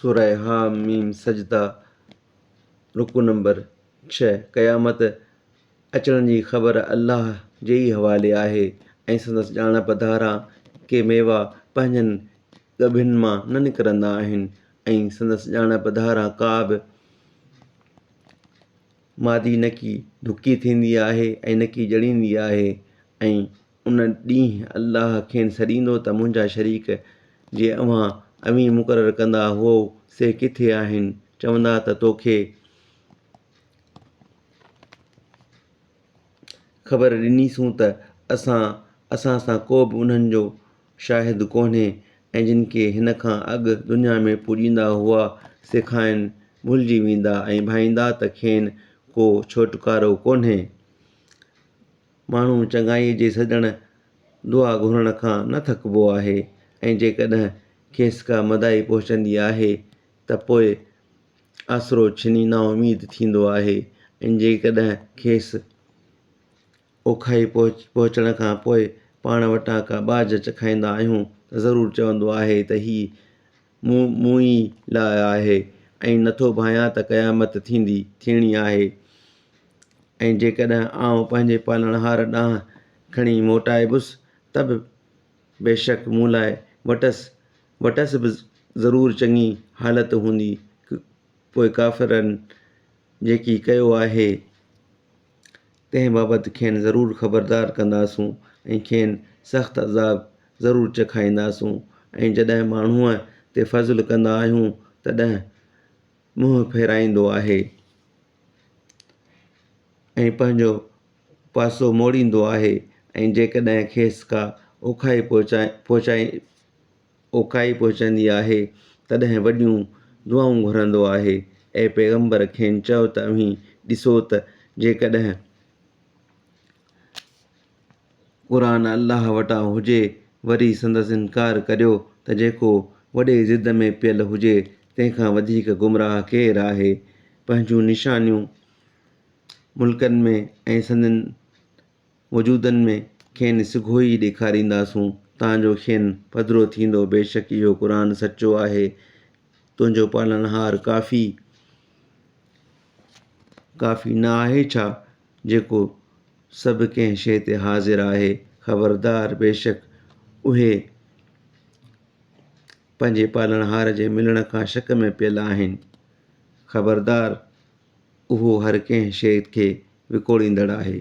سوره حا م سجده رڪوع نمبر ڇهه قيامت اچڻ جي خبر الله جي ئي حوالي آهي ۽ سندس ڄاڻپ ڌاران ڪي ميوا پنهنجن ڳڀين مان نه نڪرندا آهن ۽ سندس ڄاڻپ ڌاران ڪا به مادي نڪي ڌڪي ٿيندي آهي ۽ نڪي ڄڻيندي آهي ۽ ان ڏينهن الله کين سڏيندو ته منهنجا شريڪ جي اوهان اوهين مقرر ڪندا هئو سي ڪٿي آهن؟ چوندا ته توکي خبر ڏنيسون ته اسان اسان سان ڪو به انهن جو شاهد ڪونهي ۽ جن کي هن کان اڳ دنيا ۾ پوڄيندا هئا سي کانئن ڀلجي ويندا ۽ ڀائيندا ته کين ڪو ڇوٽڪارو ڪونهي. ماڻهو چڱائيء جي سڏڻ، دعا گهرڻ کان نه ٿڪبو آهي ۽ جيڪڏهن کيس ڪا مدائي پهچندي آهي ته پوء آسرو ڇني نااميد ٿيندو آهي ۽ جيڪڏهن کيس اوکائي پهچڻ کان پوء پاڻ وٽان ڪا ٻاجهه چکائيندا آهيون ته ضرور چوندو آهي ته هي مون ئي لاء آهي ۽ نٿو ڀانيان ته قيامت ٿيندي، ٿيڻي آهي ۽ جيڪڏهن آئون پنهنجي پالڻهار ڏانهن کڻي موٽائبس ته به بيشڪ مون لاء وٽس وٽس به ضرور چڱي حالت هوندي. پوء ڪافرن جيڪي ڪيو آهي تنهن بابت کين ضرور خبردار ڪنداسون ۽ کين سخت عذاب ضرور چکائينداسون ۽ جڏهن ماڻهوء تي فضل ڪندا آهيون تڏهن منهن ڦيرائيندو آهي ۽ پنهنجو پاسو موڙيندو آهي ۽ جيڪڏهن کيس ڪا اوکائي پهچائي اوکائي پهچندي آهي تڏهن وڏيون دعائون گهرندو آهي. اي پيغمبر! کين چئو ته اوهين ڏسو ته جيڪڏهن قرآن الله وٽان هجي وري سندس انڪار ڪريو ته جيڪو وڏي ضد ۾ پيل هجي تنهن کان وڌيڪ گمراهه ڪير آهي؟ پنهنجون نشانيون ملڪن ۾ ۽ سندن وجودن ۾ کين سگهو ئي ڏيکارينداسون، تان جو کين پڌرو ٿيندو، بيشڪ اهو قرآن سچو آهي، تنهنجو پالڻهار ڪافي ڪافي نه آهي ڇا، جيڪو سڀ ڪنهن شيء تي حاضر آهي؟ خبردار! بيشڪ اهي پنهنجي پالڻهار جي ملڻ کان شڪ ۾ پيل آهن. خبردار! اهو هر ڪنهن شيء کي وڪوڙيندڙ آهي.